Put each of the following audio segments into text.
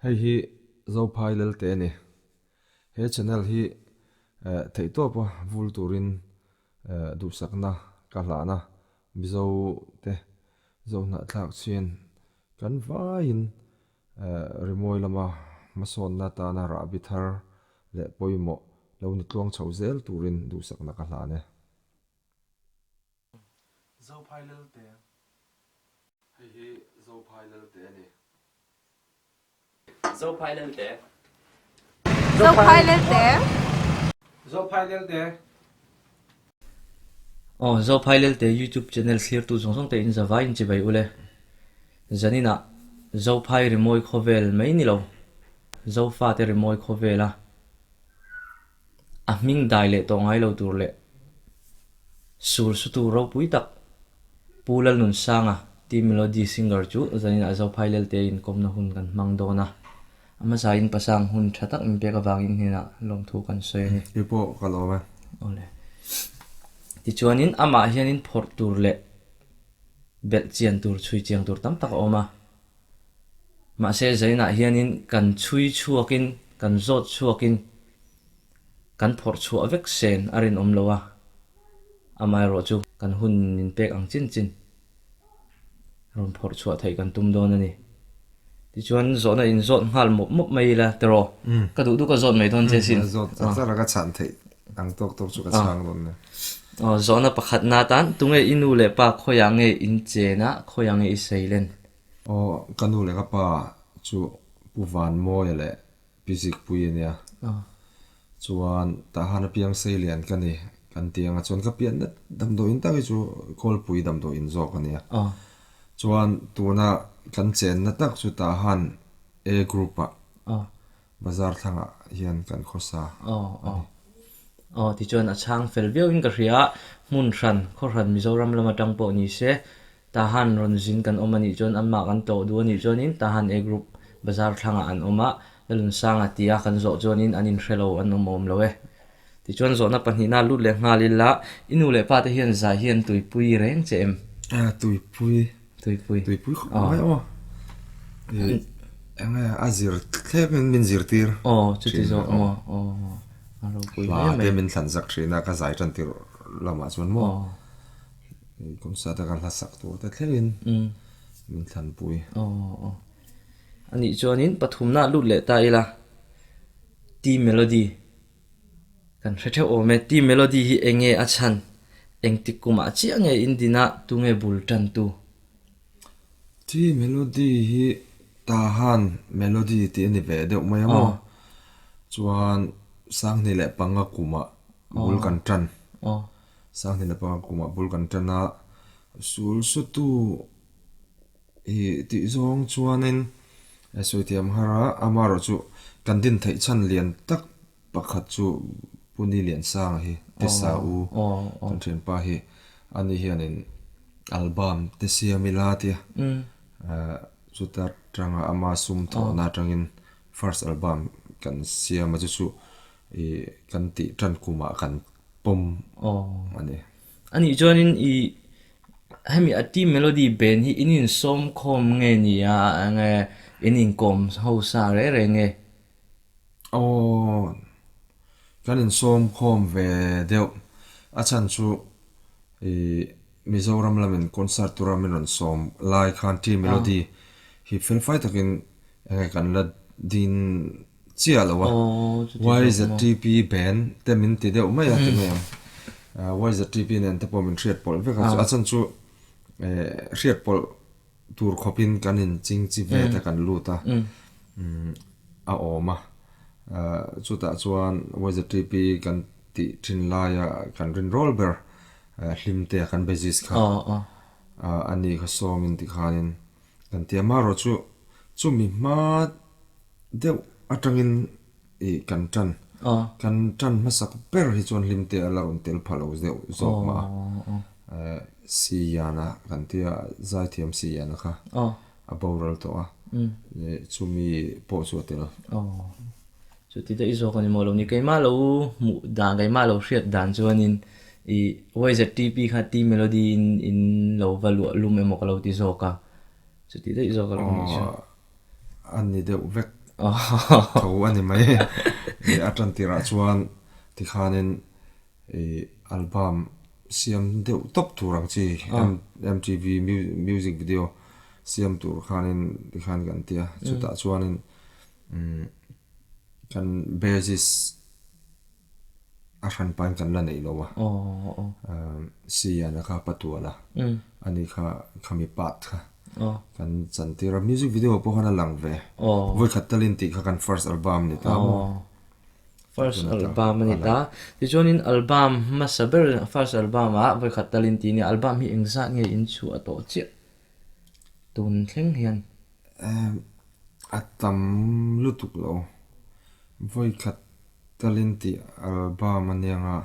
Hei hi Zophai Lelte a ni. He channel hi theihtawpa vul turin duhsakna ka hlahna Mizo te Zohnahthlak chhian kan vaiin rimawi lama hmasawnna tana rahbi thar leh pawimawh lo ni tluang chho zel turin duhsakna ka hlan e. Zophai Lelte. Hei hi Zophai Lelte a ni. Zophai Lelte. Zophai Lelte. Zophai Lelte. Aw Zophai Lelte YouTube channel thlirtu zawng zawng te in zavai in chibai ule. Zaninah Zophai rimawi khawvel mai ni lo, Zofa te rimawi khawvela a hming dai leh tawh ngai lo tur leh sur sutu ropui tak Pu Lalnunsanga Team Melody Singer chu zaninah Zophai Lelte inkawmna hun kan hmang dawn a, a hmasain pasang hun tha tak min pek avangin hnenah lawmthu kan sawi a ni. Kei pawh ka lawm e. Awle. Tichuanin amah hianin phawrh tur leh belh chian tur chhui chiang tur tam tak a awm a. Mahse zainah hianin kan chhui chhuakin, kan zawt chhuakin kan phawrh chhuah vek sen a rinawm lo a, amaherawh chu kan hun min pek ang chin chin rawn phawrh chhuah theih kan tum dawn a ni. Tichuan zawhna in zawt nghal mawp mawp mai ila tiraw? Ka duh duh ka zawt mai dawn che sin. Zawt char char a ka chhan theih ang tawk tawk chu ka chhang dawn nia. Aw zawhna pakhatna atan tunge i nu leh pa khawiah nge in chen a, khawiah nge i seilen? Aw, ka nu leh ka pa chu Pu Vanmawia leh Pi Zikpui a nia. Chuan tah han apiang seilian ka ni kan ti ang a, chuan ka pianna damdawiin tak hi chu Kawlpui damdawiin zawk a nia. Chuan tuna kan chenna tak chu tah han A group ah bazar thlangah hian kan khawsa a ni. Aw, tichuan a chhang fel viauin ka hria a, hmun hran, khaw hran Mizoram lam atang pawh ni se, Tahan rawn zin kan awm a nih chuan anmah kan tlawh duh a nih chuanin Tahan A Group bazar thlangah an awm a, Lalunsanga tia kan zawh chuanin an inhre lo an awm awm lo e. Tichuan zawhna pahnihna lut leh nghal ila, i nu leh pa te hian zai hi an tuipui reng che em? A, tuipui. Tuipui. Tuipui khawp mai aw. Eng nge a zir thlek in min zirtir. Aw, chuti zawk maw? Aw, a ropui hle mai. Hla te min thlan zak thin a, ka zai tan tirh lamah chuan maw. Concert a ka hla sak tur te thlengin min thlanpui. Aw aw. Anih chuanin pathumna lut leh ta ila T Melody kan hre theuh awm e. T Melody hi eng nge a chhan? Engtik kumah chiah nge in din a, tunge bul tan tu? T Melody hi Tahan Melody tih a ni ve deuh mai a maw? Chuan Sanghni leh Panga kumah bul kan tan. Sanghni leh Panga kumah bul kan tan a, sul sutu hi tih zawng chuanin sawi thiam har a, amaherawh chu kan din theih chhan lian tak pakhat chu Pu Ni Liansanga hi Tesa U kan thianpa hi ani hianin album te siam ila tia chuta tanga ama sum thawhna atangin first album kan siam a chu chu ih kan tih tan kumah kan pawm a ni. A nih chuanin i hemi a team melody band hi in insawm khawm nge ni a enge in inkawm ho sa reng reng nge? Aw kan insawm khawm ve deuh a chhan chu i Mizoram lamin concert tura min rawn sawm lai khan team melody hi felfai takin enge kan la din chiah lo a, YZTP band te min ti deuh mai a ti mai ang. YZTP nen te pawh min hriat pawlh vek a, a chhan chu hriat pawlh tur khawpin kan in ching chi ve te kan lut a, a awm a. Chutah chuan YZTP kan tih thin laia kan rinrawl ber hlim te a kan bassist kha a ni kha sawmin tikhanin kan ti a, amaherawhchu chumi hma Deuh atangin ih kan tan, kan tan hmasak ber hi chuan hlimte a la rawn tel pha lo deuh zawk mah a, Siyana kan tia zaithiam Siyana kha a boral tawh a, chumi pawh chu a tel. Chuti daih zawk a ni maw lo ni, keimah lo hmuh dan, keimah lo hriat dan chuanin ih YZTP kha T Melody in in lo va luah lum emaw ka lo ti zawk a, chuti daih zawk a lo nih chu. A ni deuh vek. tho a ni mai. A tan tirah chuan tikhanin ih album siam deuh tawp tur ang chi MTV music video siam tur khanin tikhan kan ti a, chutah chuanin umm kan bassist a hran pain kan la neih lo a, Siana kha patual a, ani kha khami part kha kan chantir a, music video pawh khan a lang ve, vawikhat talin tih kha kan first album ni ta maw. First album a ni ta, tichuanin album hmasa ber first album ah vawikhat talin tih a ni, album hi engzat nge in chhuah tawh chiah tun thleng hian? A tam lutuk lo, vawikhat Talin tih album a nia nga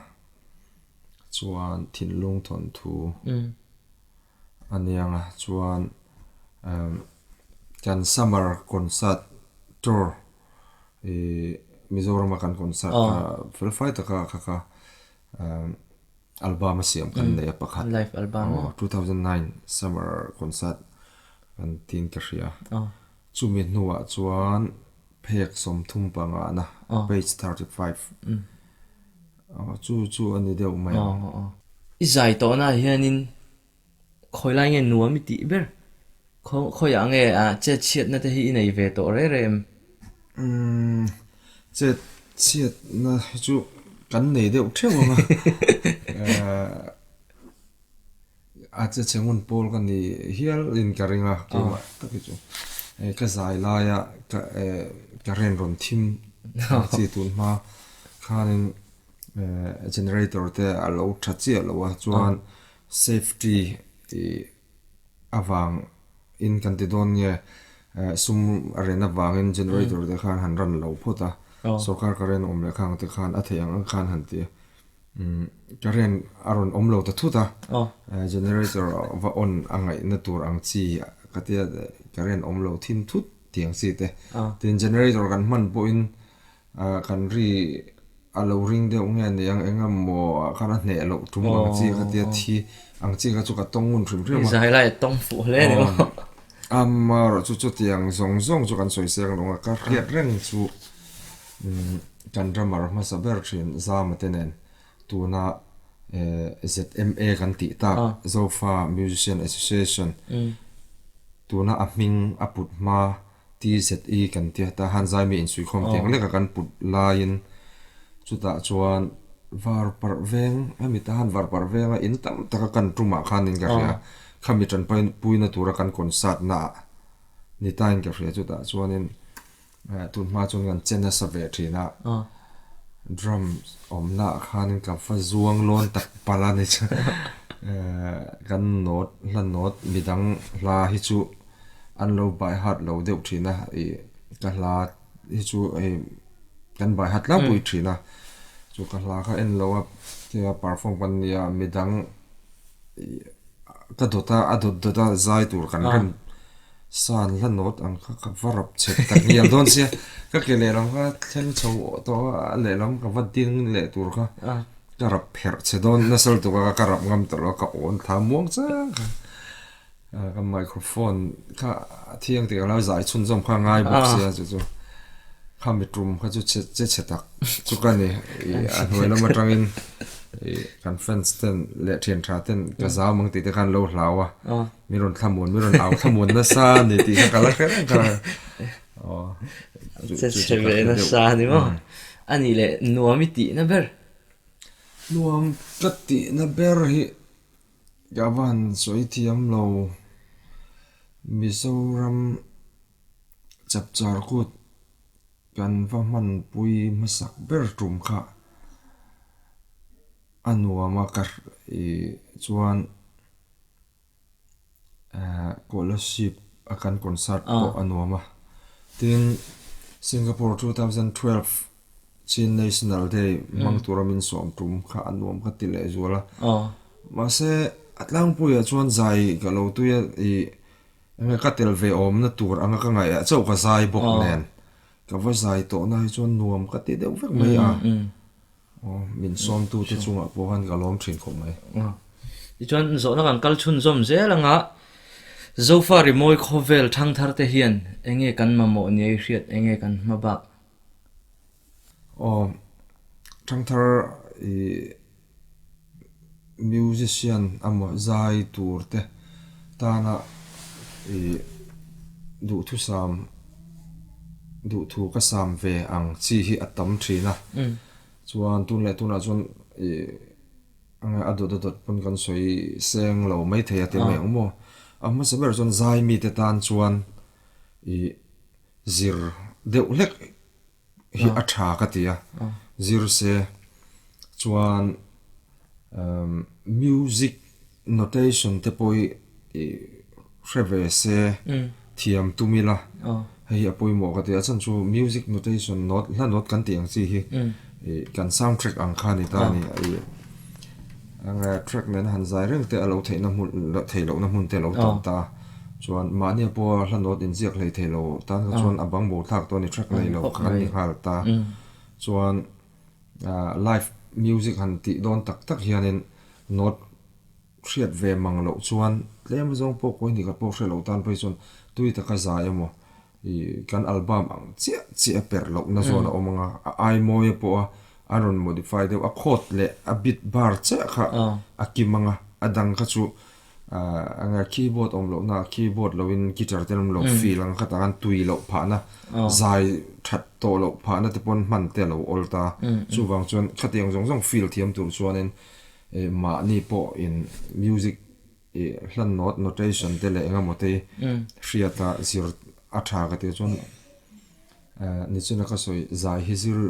chuan thinlung thawnthu a nia nga chuan kan summer concert tour ih Mizoram a kan concert kha fel fai taka kha kha album a siam kan nei a pakhat live album aw 2009 summer concert kan tiin ka hria chumi hnuah chuan Phek 35 na, page 35, chu chu a ni deuh mai ang. I zai tawhnaah hianin khawi lai nge nuam i tih ber? Khawiah nge chet chhiatna te hi i nei ve tawh reng reng em? Umm, chet chhiatna hi chu kan nei deuh theuh ang a. A che chhe ngun pawl ka ni hial in ka ring a, keimah tak hi chu ka zai laia ka ka ren rawn thim ang chi tun hma khanin generator te a lo tha chiah lo a, chuan safety tih avang in kan ti dawn nge sum a ren avangin generator te khan han run lo phawt a, sorkar current awm leh khang te khan a theih ang ang khan han ti a. Current a rawn awm lo ta thut a, generator va on a ngaihna tur ang chi ka tia current awm lo thin thut tih ang chi te. Tin generator kan hman pawhin kan ri a lo ring deuh nge ni ang eng emaw ah khan a hneh loh tum ang chi ka tia thi ang chi kha chu ka tawng ngun hrim hrim a. Zai lai a tawng fuh hle ni maw. Amaherawhchu chutiang zawng zawng chu kan sawi seng lo a, ka hriat reng chu. Kan drummer hmasa ber thin Zama te nen tuna ZMA kan tih tak Zofa Musician Association tuna a hming a put hma TZE kan tia ta han zaimi insuikhawm tih ang leka kan put laiin chutah chuan Varparh veng hemi ta han Varparh venga in tam taka kan tumah khanin ka hria khami tanpuina tura kan concert naah ni tain ka hria chutah chuanin Tun hma chuan kan che nasa ve thin a, drum awmna ah khanin ka va zuang lawn tak palh a ni chu. Kan note hla note midang hla hi chu an lo by heart lo deuh thin a, ih ka hla hi chu hei kan by heart tlangpui thin a, chu ka hla kha en lo a tia perform kan nia midang ka dawt a, a dawt dawt a zai tur kan rem San hla nawt ang kha ka va rap chep tak ngial dawn sia, ka ke lehlam kha thleng chho tawh a, a lehlam ka va ding leh tur kha ka rap pherh che dawn nasa lutuk a, ka rap ngam tawh lo a, ka awn thla muang chang kha ka microphone kha a thiang tih ka lo zai chhunzawm kha a ngai bawk sia chu chu kha mi tum kha chu che che chhe tak chu ka ni a hnuai lam atangin ih kan fans ten leh thian tha ten ka zau mang tih te khan lo hlau a. Mi rawn thlamuan, mi rawn au thlamuan nasa a ni tih kha ka la hre reng kha. Aw. Che chhe ve nasa a ni maw? A nih leh nuam i tihna ber? Nuam ka tihna ber hi ka va han sawi thiam lo. Mizoram chapchar kut kan va hmanpui hmasak ber tum kha a nuam a ka ih chuan. Kolasib a kan concert pawh a nuam a, tin Singapore 2012 Chin National Day hmang tura min sawm tum kha a nuam ka ti leh zual a, mahse a tlangpuiah chuan zai ka lo tui a ih enge ka tel ve awmna tur anga ka ngaih ah chauh ka zai bawk nen ka va zai tawhna hi chuan nuam ka ti deuh vek mai a. Aw, min sawmtute chungah pawh khan ka lawm thin khawp mai. Tichuan zawhna kan kal chhunzawm zel anga. Zofa rimawi khawvel thangthar te hian enge kan mamawh nia i hriat enge kan hma bak? Aw, thangthar i musician amaw zai tur te tana i duhthusam duhthu ka sam ve ang chi hi a tam thin a, chuan tun leh tunah chuan i. A dawt a dawt pawn kan sawi seng lo maithei a ti mai ang maw? A hmasa ber chuan zai mite tan chuan ih zir deuh hlek hi a tha ka ti a, zir se chuan music notation te pawh hi ih hre ve se thiam tum ila hei hi a pawimawh ka ti a chhan chu music notation note hla note kan tih ang chi hi ih kan sound track ang kha a ni ta a ni ih eng track nena han zai reng te a lo theihna hmun theih lohna hmun te a lo tam ta a chuan mahnia pawha hla note inziak hlei thei lo tan kha chuan a bang bo thlak tawh a ni track nei lo kan ni nghal ta chuan live music han tih dawn tak tak hianin note Hriat ve mang loh chuan tlem zawng pawh kawi hnih khat pawh hre loh tan phei chuan tui taka zai emaw ih kan album ang chiah chiah a perh lohna zawn a awm ang a, a ai mawi a pawh a a rawn modify deuh a chord leh a beat bar chiah kha a kim ang a, a dang kha chu ah eng nge keyboard awm lohna ah keyboard loin guitar te an awm lo feel ang khatah khan tui loh phahna zai that tawh loh phahna te pawn hman te a lo awl ta chuvang chuan khatiang zawng zawng feel thiam tur chuanin Mahni pawh in music i hlan note notation te leh engemaw te hriat a zir a tha ka tih chuan nichina ka sawi zai hi zir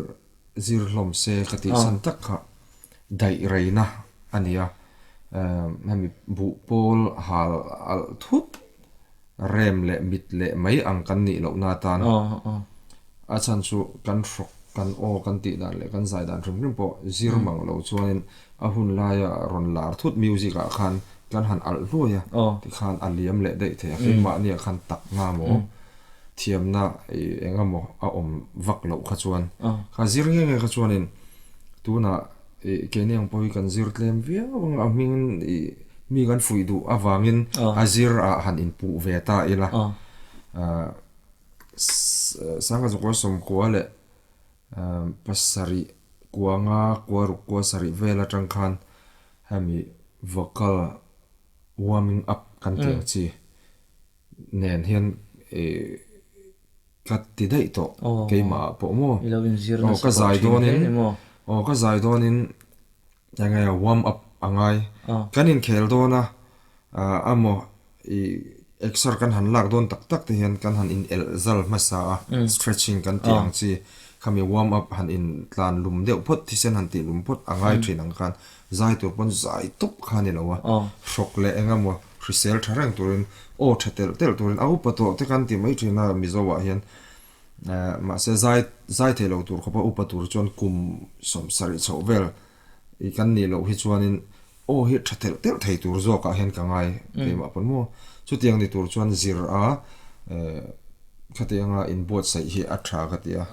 zir hlawm se ka tih chhan tak kha daih reina a ni a, hemi buh pawl hal alh thut rem leh mit leh mai ang kan nih lohna atan a chhan chu kan hrawk kan aw kan tih dan leh kan zai dan hrim hrim pawh zir mang lo chuanin a hun laia rawn lar thut music ah khan kan han alh hluai a tikhan a liam leh daih thei a keimahni ah khan tak nga maw thiamna eng emaw a awm vak loh kha chuan kha zir nge nge kha chuanin tunah Ih keini ang pawh hi kan zir tlem viau ang a hming ih mi kan fuih duh avangin a zir ah han inpuh ve ta ila ah Sangha Zakua Sawmkua leh pasarih kua nga kua ruk kua sarih vel atang khan hemi vocal warming up kan tih ang chi nen hian ih Ka ti daih tawh keimah ah pawh maw? Aw ka zai dawnin aw ka zai dawnin eng nge warm up a ngai. Kan inkhel dawn a amaw ih exer kan han lak dawn tak tak te hian kan han in elh zal hmasa a stretching kan tih ang chi khami warm up han in tlan lum deuh phawt thisen han tih lum phawt a ngai thin ang khan zai tur pawn zai tawp kha a ni lo a hrawk leh eng emaw Hrisel tha reng turin aw tha telh telh turin a upa tawh te kan ti mai thin a Mizo ah hian mahse zai zai thei lo tur khawpa upa tur chuan kum sawmsarih chhoh vel i kan nih loh hi chuanin aw hi tha telh telh thei tur zawk ah hian ka ngai keimah pawn maw chutiang ni tur chuan zir a khatianga inbuatsaih hi a tha ka ti a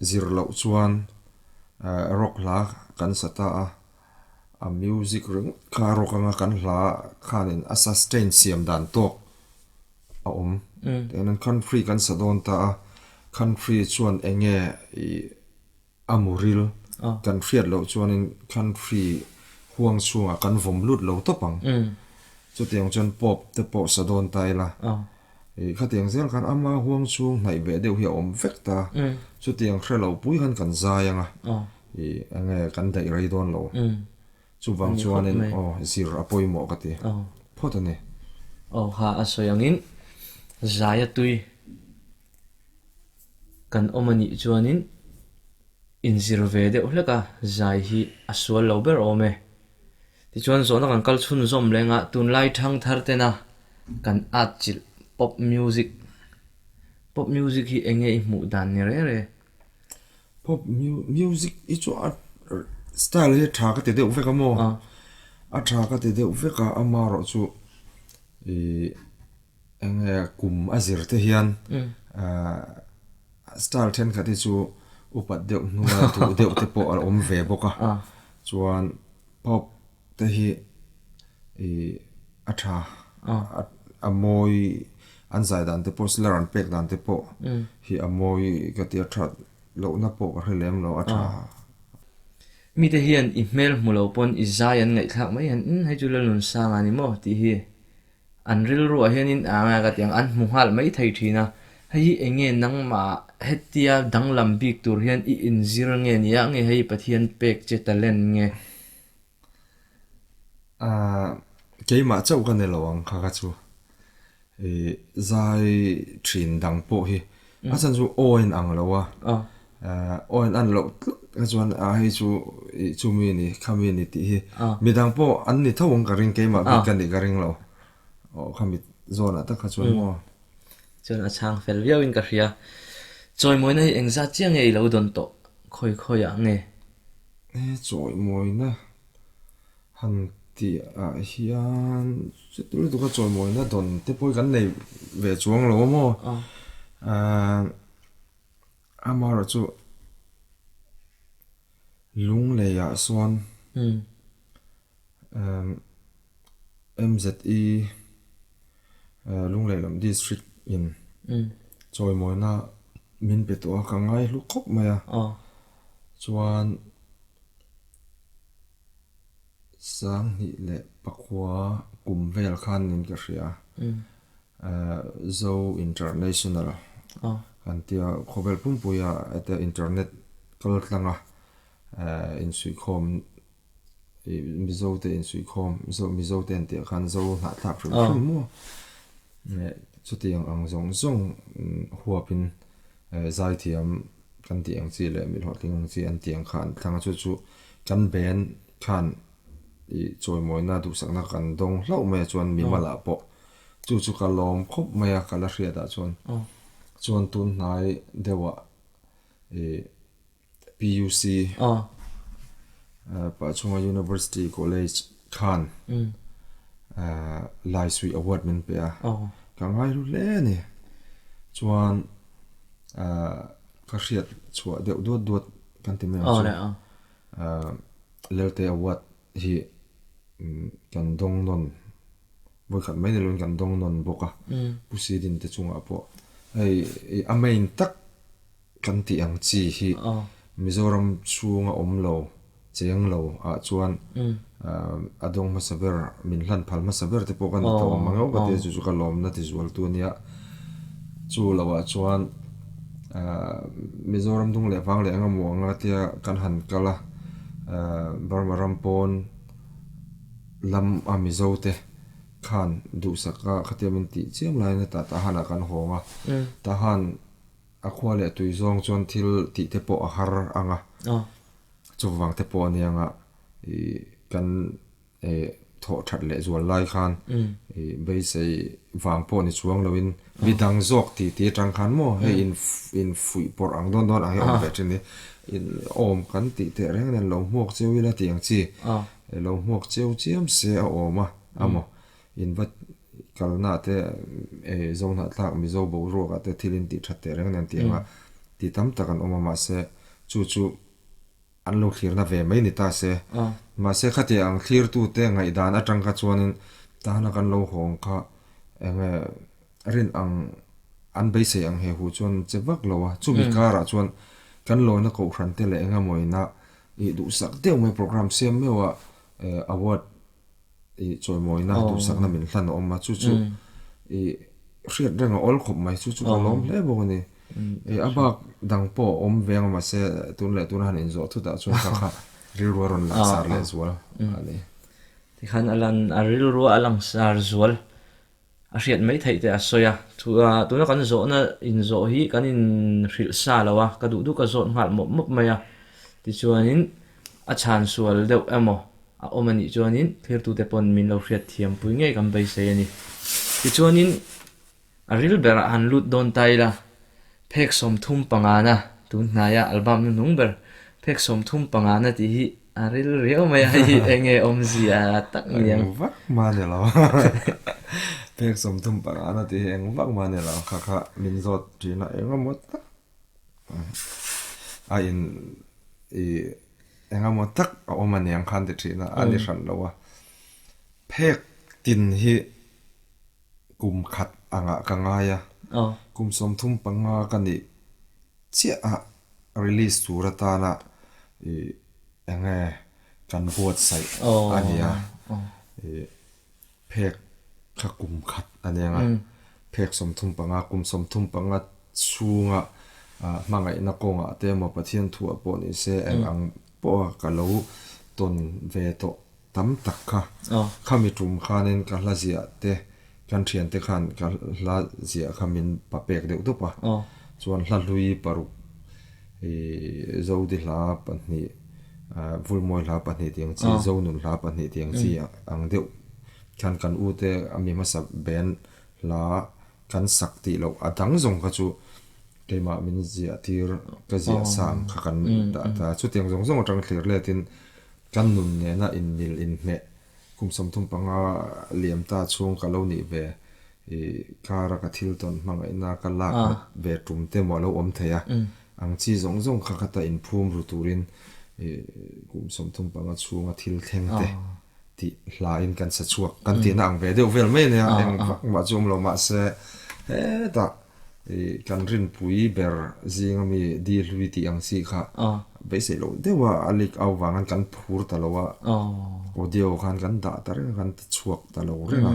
zir loh chuan rock hla kan sa ta a. A music ringawt kha a rawk anga kan hla khanin a sustain siam dan tawk a awm. Tihian country kan sa dawn ta a, country chuan eng nge ih a muril kan hriat loh chuanin country huang chhungah kan vawm lut lo tawp ang. Chutiang chuan pop te pawh sa dawn ta ila. Ih khatiang zel khan ama huang chhung hnaih ve deuh hi a awm vek ta. Chutiang hre lo pui khan kan zai ang a. Ih eng nge kan daih rei dawn lo. Chuvang chuanin aw zir a pawimawh ka ti phawt a ni. Aw kha a sawi angin zai a tui kan awm a nih chuanin inzir ve deuh hlek a zai hi a sual lo ber awm e. Tichuan zawhna kan kal chhunzawm leng a, tunlai thangthar tena kan atchilh pop music, pop music hi eng nge i hmuh dan ni reng reng? Pop music hi chu a style hi a tha ka ti deuh vek a maw? A tha ka ti deuh vek a, amaherawh chu ih eng nge kum a zir te hian style thenkhat hi chu upat deuh hnua duh deuh te pawh a awm ve bawk a, chuan. Pop te hi ih a tha. A mawi an zai dan te pawh slur an pek dan te pawh hi a mawi ka ti a that lohna pawh ka hre lem lo a tha. Mite hian i hmel hmu lo pawn i zai an ngaihthlak mai hian umm hei chu Lalnunsanga ni maw tih hi an rilruah hianin a ngai ka ti ang an hmu nghal mai thei thin a, hei hi eng nge nangmah hetia danglam bik tur hian i inzir nge nia nge hei Pathian pek che talent nge? Ahh keimah chauh ka ni lo ang kha kha chu ih zai thin dang pawh hi a chhan chu aw a inang lo a, aw a inan loh tlat kha chuan a hei chu ih chumi a ni khami a ni tih hi midang pawh an ni tho ang ka ring keimah bik ka nih ka ring lo aw khami zawnah tak kha chuan maw. Chuan a chhang fel viauin ka hria. Chawimawina hi engzat chiah nge i lo dawn tawh khawi khawiah nge? He chawimawina han tih ah hian chuti lutuk a chawimawina dawn te pawh hi kan nei ve chuang lo a maw? Amaherawh chu Lunglei ah sawn MZE Lunglei lam district in chawimawina min pe tawh a ka ngai hlu khawp mai a. Chuan Sanghnih leh Pakua kum vel khan nin ka hria. Zo International kan tia khawvel pumpuia heta internet kal tlanga insuihkhawm Mizo te insuihkhawm Mizo te an tih khan Zo hnahthlak hrim hrim maw chutiang ang zawng zawng huapin zaithiam kan tih ang chi leh mi hlawhtling ang chi an tih ang kha an thlang a chu chu kan band khan ih chawimawina duhsakna kan dawng hlauh mai a chuan mimalah pawh chu chu ka lawm khawp mai a ka la hriat ah chuan chuan tun hnai deuhah ih PUC Pahchhunga University College khan Laisui Award min pe a, ka ngai hlu hle a ni. Chuan ka hriat chhuah deuh duat duat kan ti mai ang chu. Lelte Award hi kan dawng nawn, vawikhat mai ni loin kan dawng nawn bawk a, Pu Sidin te chungah pawh hei a main tak Kan tih ang chi hi Mizoram chhunga awm lo, cheng lo ah chuan a dawng hmasa ber, min hlan phal hmasa ber te pawh ka ni tawh ang mang ka tia chu chu ka lawmna ti zual tu ania. Chu lo ah chuan Mizoram dung leh vang leh eng emaw anga tia kan han kal a, Burma ram pawn lam a Mizo te khan duhsak a khatia min tih chiam laiin hetah Tahan ah kan hawng a, Tahan A khua leh tui zawng chuan thil tih te pawh a har ang a, chuvang te pawh a nia ang a, ih kan eh thawh that leh zual lai khan ih beisei vang pawh ni chuang loin mi dang zawk tih tih atang khan maw hei in in fuih pawrh ang dawn dawn ang hi a awm ve thin i, in awm kan tih teh reng nen lo hmuak cheu ila tih ang chi, lo hmuak cheu chiam se a awm a, a maw In va kalna te Zohnahthlak Mizo boruakah te thil in tih that teh reng nen tih anga ti tam tak an awm a mahse chu chu an lo thlirna ve mai ni ta se. Mahse khatiang ang thlirtute ngaihdan atang kha chuanin tahna kan lo hawng kha enge rin ang an beisei ang he hu chuan che vak lo a chumi karah chuan kan lawina kohhran te leh engemawina ih duhsak deuh mai program siam meuh a award i chawimawina duhsakna min hlan a awm a, chu chu i hriat reng a awl khawp mai, chu chu ka lawm hle bawk a ni. I a bak dang pawh a awm ve ang a mahse tun leh tuna han inzawh thutah chuan kha kha rilru a rawn langsar leh zual a ni. Tikhan a lan a rilru a langsar zual a hriat mai theih te a sawi a, tuna kan zawhna inzawh hi kan inhrilh sa lo a, ka duh duh ka zawt nghal mawp mawp mai a, tichuanin a chhan sual deuh emaw a awm a nih chuanin thirtute pawn min lo hriat thiam pui ngei kan beisei a ni. Tichuanin a ril berah han lut dawn ta ila, phek 35na tun hnaia album hnuhnung ber phek 35na tih hi A ril riau mai a hei eng nge awmzia tak ni ang. Eng vak mah ni lo. Pek 35 na tih hi eng vak mah ni lo. Kha kha min zawt thin a eng emaw tak a in i eng emaw tak a awm a niang khan ti thin a, a ni hran lo a. Phek tin hi. Kum khat angah ka ngai a, kum 35 ka nih chiah a release tur atana ih enge kan buatsaih a ni a, ih phek kha kum khat a nia nga, phek 35 kum 35 chhunga hmangaihna kawngah te emaw Pathian thuah pawh ni se eng ang pawha ka lo tawn ve tawh tam tak kha. Khami tum khanin ka hla ziah te kan thiante khan ka hla ziah kha min pa pek deuh dup a. Chuan hla hlui paruk ih Zodi hla pahnih Vulmawi hla pahnih tih ang chi, Zonun hla pahnih tih ang chi ang deuh khan kan u te a mi hmasa band hla kan sak tih loh a dang zawng kha chu keimah min ziah tir ka ziah sa ang kha kan dah ta. Chutiang zawng zawng atang thlir letin Kan nun nena inmil inhmeh kum 35 liam ta chhung ka lo nih ve i kara ka thil tawn hmangaihna ka lak nat ve tum te maw a lo awm thei a, ang chi zawng zawng kha ka ta inphum ru turin i kum 35 chhunga thil thleng te tih hlain kan sa chhuak kan tihna ang ve deuh vel mai ania eng vak mah chu awm lo mahse hetah I kan rinpui ber zinga mi di hlui tih ang chi kha beisei loh deuh a, a leak au vangin kan phur ta lo a, audio khan kan dah ta reng a, kan ti chhuak ta lo reng a,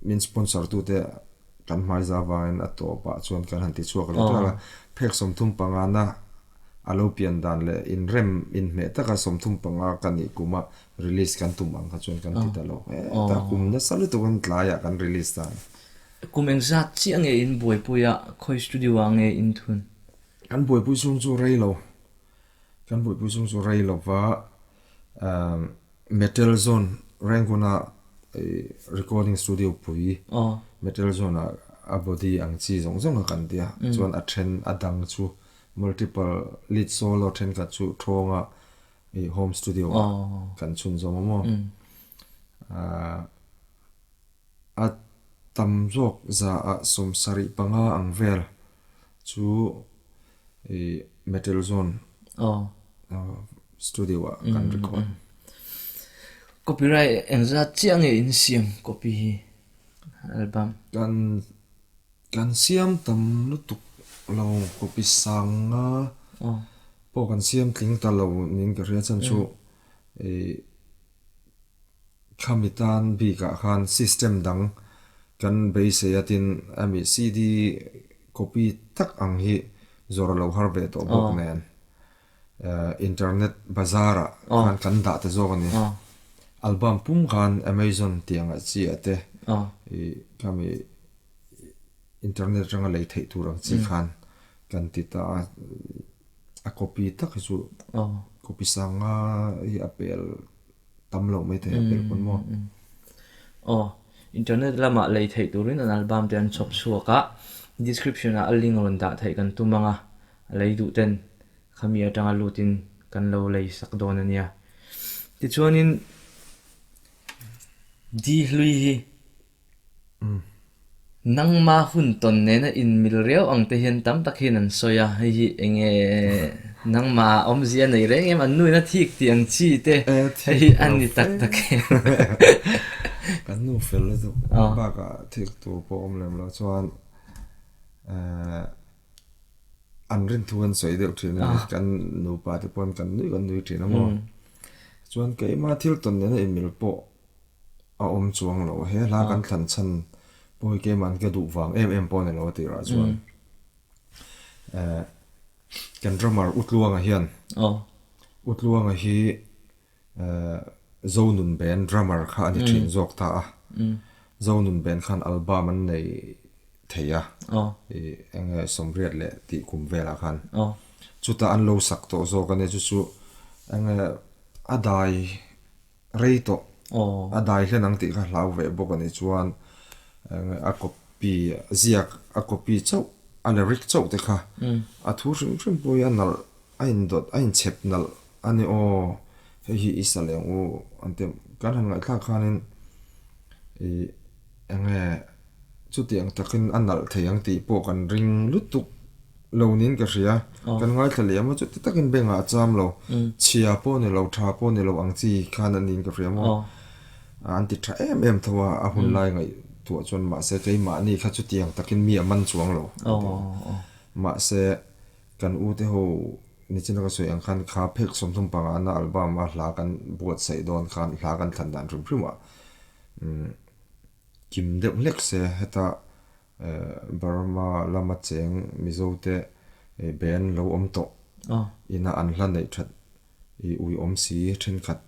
min sponsor tute kan hmaiza vangin a tawpah chuan kan han ti chhuak leh ta a, phek 35 na a lo pian dan leh inrem inhmeh taka 35 ka nih kuma release kan tum ang kha chuan kan ti ta lo, hetah kum nasa lutukin tlaiah kan release ta. Kum engzat chiah nge in buaipui a, khawi studio ah nge in thun? Kan buaipui chhung chu rei lo, kan buaipui chhung chu rei lo va, Metal Zone Rangoon-a recording studio pui Metal Zone ah a body ang chi zawng zawng kha kan ti a, chuan a then a dang chu multiple lead solo thenkhat chu thawnga home studio ah kan chhunzawm a maw. A tam zawk zaah 75 ang vel chu ih Metal Zone studio ah kan record. Copyright engzat chiah nge in siam copy hi album? Kan kan siam tam lutuk lo copy sanga pawh kan siam tling ta lo niin ka hria chan chu ih Khami tan bikah khan system dang kan beisei a tin ami CD copy tak ang hi zawr a lo har ve tawh bawk nen internet bazar ah khan kan dah ta zawk a ni. Album pum khan Amazon tih ang ah chi ah te ih khami internet atanga lei theih tur ang chi khan kan ti ta a, a copy tak hi chu copy sanga hi a pel tam loh mai thei a pel pawn maw? Aw, internet lamah lei theih turin an album te an chhawp chhuak a, description ah a link rawn dah theih kan tum ang a, a lei duh ten khami atanga lutin kan lo lei sak dawn a nia. Tichuanin Di hlui hi Nangma hun tawn nena inmil riau ang te hian tam tak hian an sawi a, hei hi eng nge nangma awmzia nei reng em, an nuin a thik tih ang chi te hei hi a ni tak tak em. Kan nu fel lutuk bakah thik tur pawh awm lem lo chuan an rinthu an sawi deuh thin a ni, kan nupa te pawn kan nui kan nui thin a maw. Chuan keimah thil tawn nena inmil pawh a awm chuang lo. He hla kan thlan chhan pawh hi keimah an ka duh vang em em pawh a ni lo a tirah chuan eh kan drummer Utluanga hian Utluanga hi eh Zonun Band drummer kha a ni thin zawk ta a. Zonun Band khan album an nei thei a ih eng nge sawmriat leh tih kum velah khan chutah an lo sak tawh zawk a nia chu chu eng nge a dai Rei tawh a dai hlen ang tih kha hlau ve bawk a nih chuan a copy ziak a copy chauh a lyric chauh te kha a thu hrim hrim pawh hi a nalh a indawt a inchhep nalh a ni aw hei hi i sa leh ang u an ti kan han ngaihthlak khanin ih eng nge chutiang takin a nalh thei ang tih pawh kan ring lutuk. Lo niin ka hria. Kan ngaithla leh a maw chuti takin bengah a cham lo. Chhia pawh ni lo, tha pawh ni lo ang chi khan a niin ka hria maw. An ti tha em em tho a, a hun lai ngaih thuah chuan mahse keimahni kha chutiang takin mi a man chuang lo. Mahse kan u te ho nichina ka sawi ang khan kha phek 35 na album a hla kan buatsaih dawn khan hla kan thlan dan hrim hrim ah kim deuh hlek se heta Burma lama cheng Mizo te band lo awm tawh ina an hla neih that i ui awm si thenkhat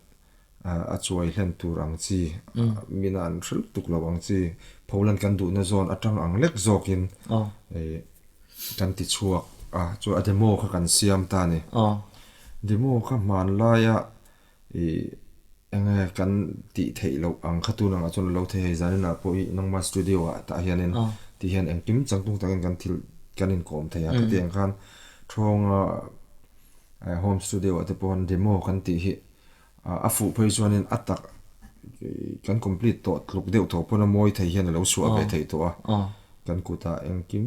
a chuai hlen tur ang chi mina an hre lutuk lo ang chi pholan kan duhna zawn atang ang lek zawkin kan ti chhuak a chu a demo kha kan siam ta a ni. Demo kha hmanlaia i enge kan tih theih loh ang kha tun angah chuan a lo thei hei zaninah pawh i nangma studio ah tah hianin ti hian engkim changtlung takin kan thil kan inkawm thei a khatiang khan thawnga Home studio ah te pawh demo kan tih hi a fuh phei chuanin a tak kan complete tawh tluk deuh tawh pawn a mawi thei hian a lo chhuah ve theih tawh a. Kan kutah engkim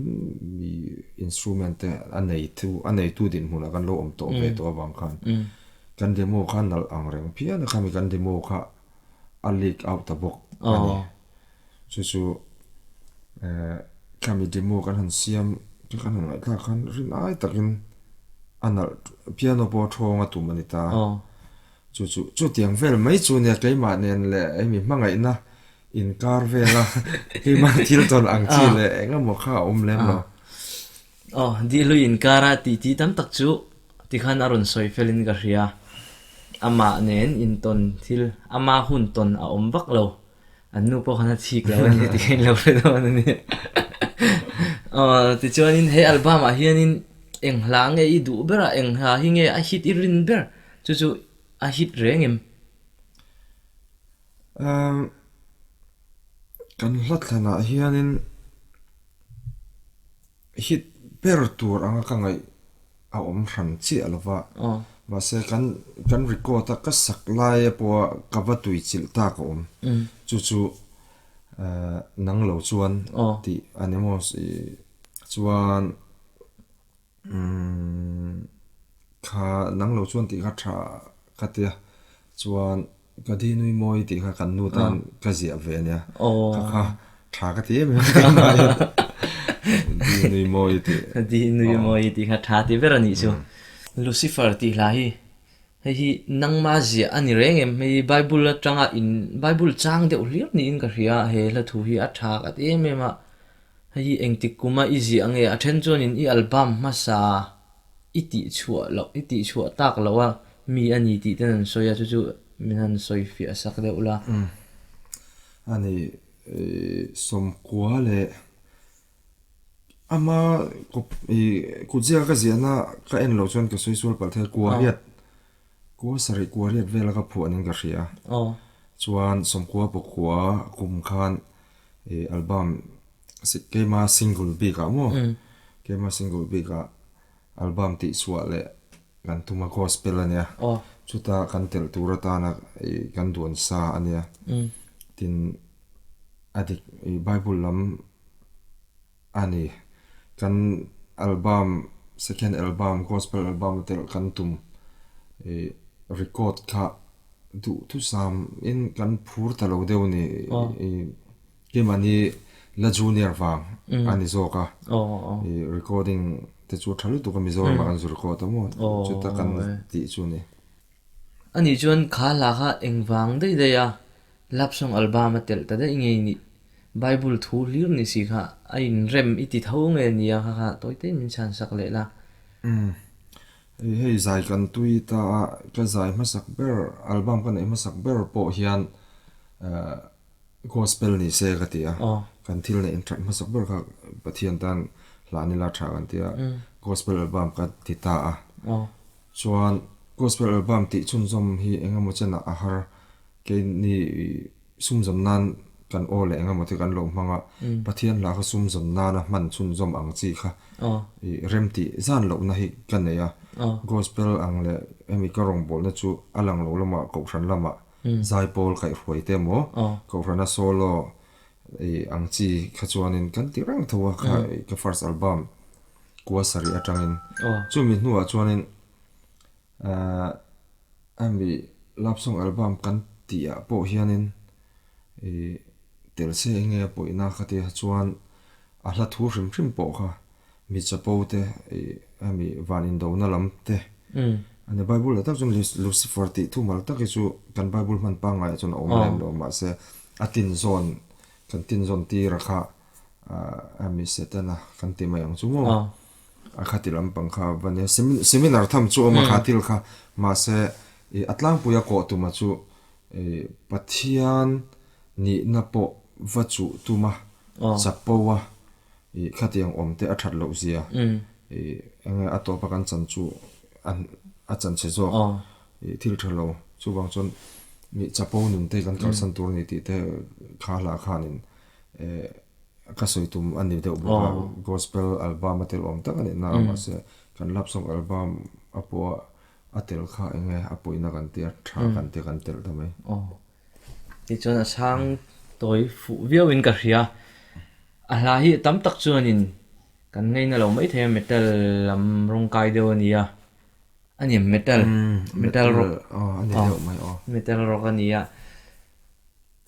instrument te a neitu a neitu dinhmunah kan lo awm tawh ve tawh avang khan kan demo kha nalh ang reng phian a khami kan demo kha a leak out ta bawk a ni. Chu chu khami demo kan han siam te kan han ngaihthlak khan rin ai takin a nalh piano pawh a thawng a tum a ni ta. Chu chu chutiang vel mai chu nia keimah nen leh hemi hmangaihna inkar vela keimah thil tawn ang chi leh eng emaw kha a awm lem lo. Aw, Dihlui inkara titi tam tak chu tikhan a rawn sawi felin ka hria. Amah nen intawn thil, ama hun tawn a awm vak lo. An nu pawh khan a chhik lo a ni tih kha in lo hre dawn a ni. Aw, tichuanin he album ah hianin eng hla nge i duh ber a, eng hla hi nge a hit i rin ber? Chu chu a hit reng em? Umm, kan hla thlanah hianin Hit ber tur anga ka ngaih a awm hran chiah lo va, mahse kan kan record a ka sak laia pawha ka va tui chilh tak a awm. Chu chu nang lo chuan tih a ni maw chuan Kha nang lo chuan tih kha tha ka tia chuan ka di nui mawi tih kha kan nu tan ka ziah ve ania kha kha tha ka ti em em di nui mawi tih di nui mawi tih kha tha ti ber anih chu Lucifer tih hla hi hei hi nangma ziah a ni reng em hei Bible atanga in Bible chang deuh hliam niin ka hria he hla thu hi a tha ka ti em em a Hei hi engtik kuma i ziah nge? A then chuanin i album hmasa i tihchhuah loh, i tihchhuah tak loh a mi a ni tih ten an sawi a, chu chu min han sawi fiah sak deuh la. Umm. A ni, 90 leh ama kawp i kutziaka ka ziahna ka en loh chuan ka sawi sual palh thei a, kua riat, kua sarih kua riat vela ka phuah nin ka hria. Chuan 90 pakua kum khan I album keima single bik ah maw keima single bik ah album tih chhuah leh kan tum a gospel a nia chuta kan telh tur atana i kan duan sa a nia tin a dik i bible lam a ni kan album second album gospel album a telh kan tum i record kha Duhthusam in kan phur ta lo deuh ni i keimahni la junior vang a ni zawk a i recording te chu a tha lutuk a Mizoram ah kan zu record a maw chuta kan tih chu ni. Anih chuan kha hla kha engvang daih daih a love song album a telh ta daih ngei nih Bible thu hlir ni si kha a inrem i ti tho nge nia kha kha tawi te min chhan sak leh la. Hei zai kan tui ta a, ka zai hmasak ber, album ka neih hmasak ber pawh hian gospel ni se ka ti a, kan thil neih that hmasak ber kha Pathian tan hlan ila tha kan ti a, gospel album ka ti ta a, chuan gospel album tih chhunzawm hi eng emaw chenah a har, keini Sumzawm nan kan aw leh engemaw te kan lo hmang a, Pathian hla kha sumzawm nana hman chhunzawm ang chi kha i rem tih zan lohna hi ka nei a. Gospel ang leh hemi ka rawngbawlna chu a lang lo lamah Kohhran lamah zaipawl kaihhruai te emaw Kohhrana solo i ang chi kha chuanin kan ti reng tho a kha ka first album kua sarih atangin. Chumi hnuah chuanin Hemi love song album kan tih ah pawh hianin ih Tel se enge a pawihna ka tia chuan a hla thu hrim hrim pawh kha mi chapo te ih hemi van indona lam te a ni. Bible ah tak chuan Lucifer tih thumal tak hi chu kan Bible hman pangngai ah chuan a awm lem lo mahse a tinzawn kan tinzawn tir a kha hemi Setana kan ti mai ang chu maw a kha ti lampang kha va nia seminar tham chu a awm a kha thil kha mahse ih a tlangpui a kawh tuma chu ih Pathian Nihna pawh va chuh tum a, chapo a, ih khatiang awm te a that loh zia, ih enge a tawpa kan chan chu a chan chhe zawk, ih thil tha lo, chuvang chuan ih chapo nun te kan kalsan tur a ni tih te kha hla khanin eh ka sawi tum a ni deuh bawk a, gospel album a tel awm tak a nih na a mahse kan love song album a pawh a tel kha enge a pawihna kan tia tha kan tia kan telh ta mai. Tichuan a chhang tawi fuh viauin ka hria. A hla hi tam tak chuanin kan ngaina lo maithei a, metal lam rawng kai deuh a ni a. A ni em? Metal, metal rock. Metal rock a ni a.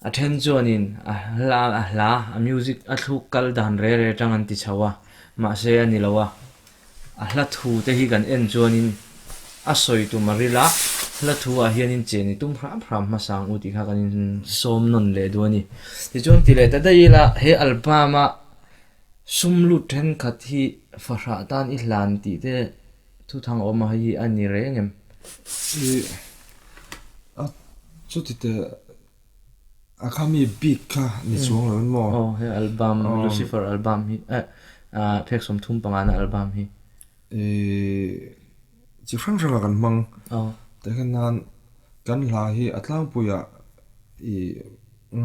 A then chuanin a hla, a hla, a music a thluk kal dan re re atang an ti chho a, mahse a ni lo a. A hla thu te hi kan en chuanin a sawi tum a ril a, hla thu ah hianin chen i tum hram hram hmasa ang u tih kha kan insawm nawn leh duh a ni. Tichuan ti leh ta daih ila he album a sum lut thenkhat hi fahrah tan i hlan tih te thuthang awm a hi a ni reng em? I a chuti teh A kha mi bik kha ni chuang lo in maw? Aw he album Lucifer album hi eh phek 35 na album hi. I chi hrang hrang a kan hmang. Aw. Tehkhan nan kan hla hi a tlangpui ah i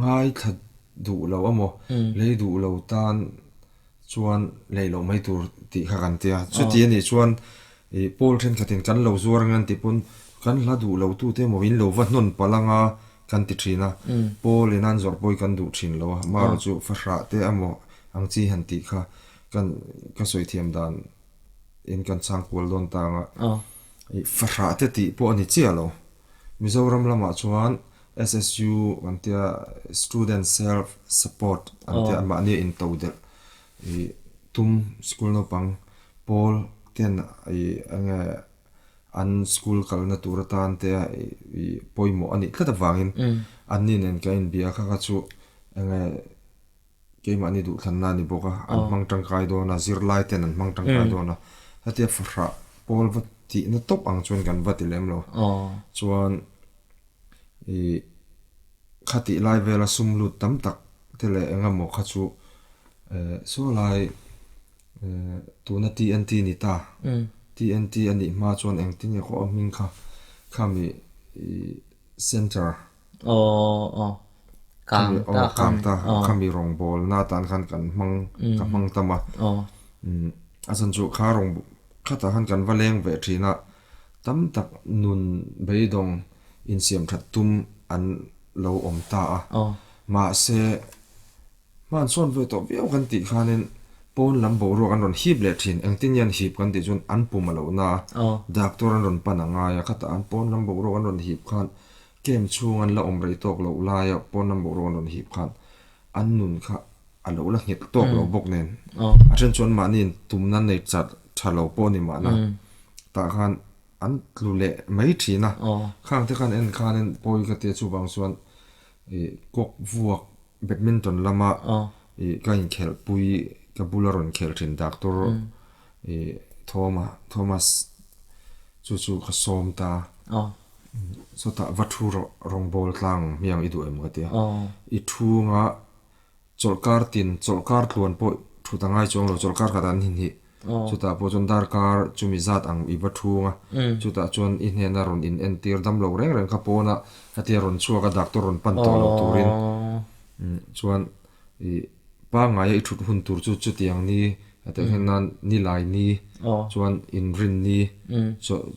ngaithla duh lo amaw lei duh lo tan chuan lei loh mai tur tih kha kan tia. Chuti a nih chuan ih pawl thenkhatin kan lo zuar ang an tih pawn kan hla duh lo tute emaw in lo va hnawn palh anga kan ti thin a. Pawl in an zawrh pawh hi kan duh thin lo a. Amaherawhchu chu fahrah te emaw ang chi han tih kha kan ka sawi thiam dan in kan chhang kual dawn ta anga ih fahrah te tih pawh a ni chiah lo. Mizoram lamah chuan SSU an tia Student Self Support an tia mahni a into delh ih tum school naupang pawl ten ih enge an school kalna tur atan te ih pawimawh a nih tlat avangin anni nen ka inbia kha kha chu enge Keimahni duhthlanna a ni bawk a, an hmang tangkai dawn a, zirlai ten an hmang tangkai dawn a, hetia fahrah pawl va tihna tawp ang chuan kan va ti lem lo. Chuan ih khatih lai vela sum lut tam tak te leh eng emaw kha chu eh saw lai eh tuna TNT ni ta, TNT a nih hma chuan engtin nge khaw a hming kha khami ih centre Aw aw kang ta kang ta khami rawngbawl na tan khan kan hmang ka hmang tam a a chan chu kha rawng khatah khan kan va leng ve thin a tam tak nun beidawng insiam that tum an lo awm ta a mahse Hman sawn ve tawh viau kan tih khanin pawn lam boruak an rawn hip leh thin. Engtin nge an hip kan tih chuan an pum a loh na a, doctor an rawn pan a ngai a, khatah an pawn lam boruak an rawn hip khan camp chhung an la awm rei tawk loh laia pawn lam boruak an rawn hip khan an nun kha a lo la nghet tawk lo bawk nen a then chuan mahni in tumna nei chat tha lo pawh a ni mahna tah khan an tlu leh mai thin a, khang te khan en khanin pawi ka tia chuvang chuan ih kawk vuak Badminton lama ih ka inkhelh pui ka bula rawn khelh thin doctor ih Thoma Thomas chu chu ka sawm ta chutah va thu rawh rawngbawl tlang hmiang i duh em ka ti a i thunga chawlhkar tin chawlhkar tluan pawh thut a ngai chuang lo chawlhkar khat an hinhih Chutah pawh chuan darkar chumi zat ang i va thung a, chutah chuan i hnena rawn in entir dam lo reng reng kha pawna hetia rawn chhuak a doctor rawn pan tawh lo turin chuan i pangngaia i thut hun tur chu chutiang ni hetiang hian nan ni lai ni chuan inrin ni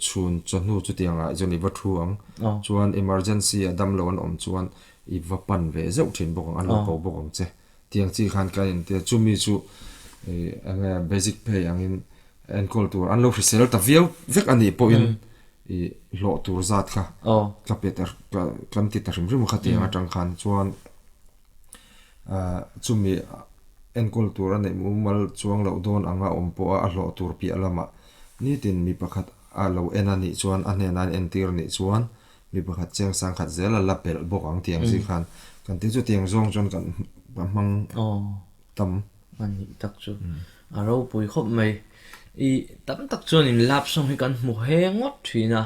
chhun chawhnu chutiang ah chuan i va thu ang chuan emergency a dam lo an awm chuan i va pan ve zeuh thin bawk ang an lo ko bawk ang che. Tiang chi khan ka inti a, chumi chu eng nge basic pay angin enkawl tur an lo hrisel ta viau vek a nih pawhin i hlawh tur zat kha ka pe ta kan ti ta hrim hrim a khatiang atang khan chuan. Chumi enkawl tur a neih mumal chuang loh dawn anga awm pawha a hlawh tur piah lamah nitin mi pakhat a lo en a nih chuan a hnenah an entir a nih chuan mi pakhat cheng sang khat zel a la pelh bawk ang tih ang chi khan kan ti chu tiang zawng chuan kan hmang tam. A nih tak chu a ropui khawp mai. I tam tak chuanin lap sawng hi kan hmu he ngawt thin a,